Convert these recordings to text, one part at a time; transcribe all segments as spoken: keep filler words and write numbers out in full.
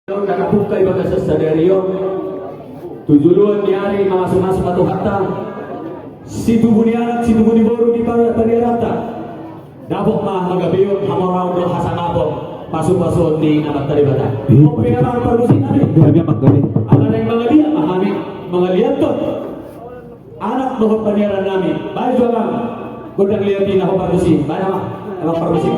Ndang na pungka i bagasan sadari on, tu joloan ni ari mamasu-masu ma Tuhanta, situbu ni anak situbu ni boru di paniaranta. Dapot ma hagabeon, hamoraon dohot hasangapon, pasu-pasuon ni Amanta Debata. Oke, amang parmusik nami. Gabe, amang, gabe. Ala naeng mangaliat ma hami, mangaliathon anak dohot paniaran nami. Baen jo, amang, gondang liat i na ho parmusik. Baen, amang, amang parmusik.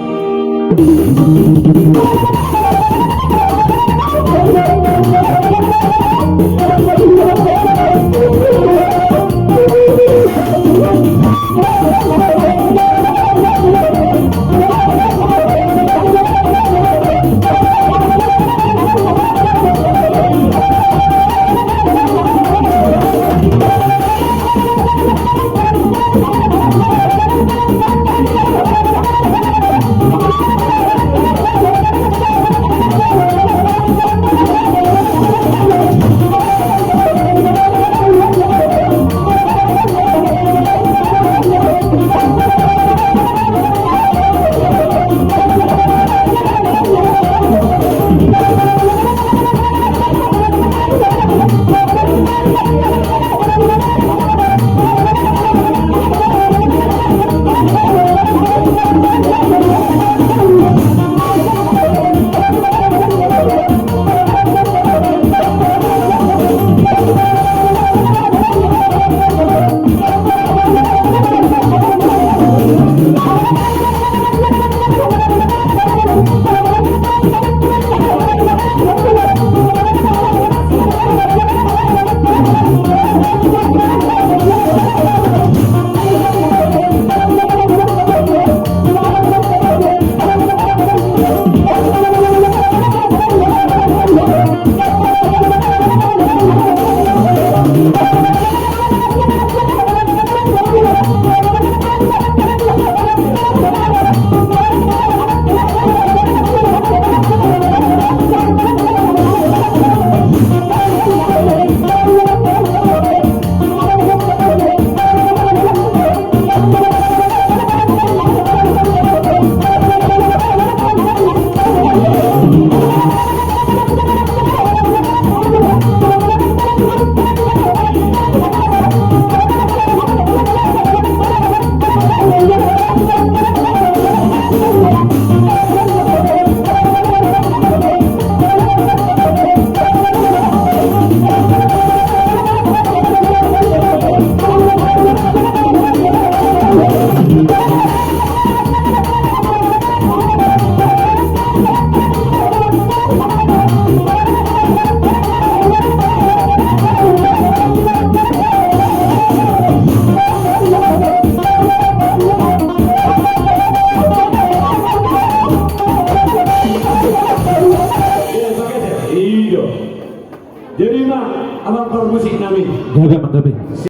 Jadi ma, amang parmusik nami. Gabe, amang, gabe.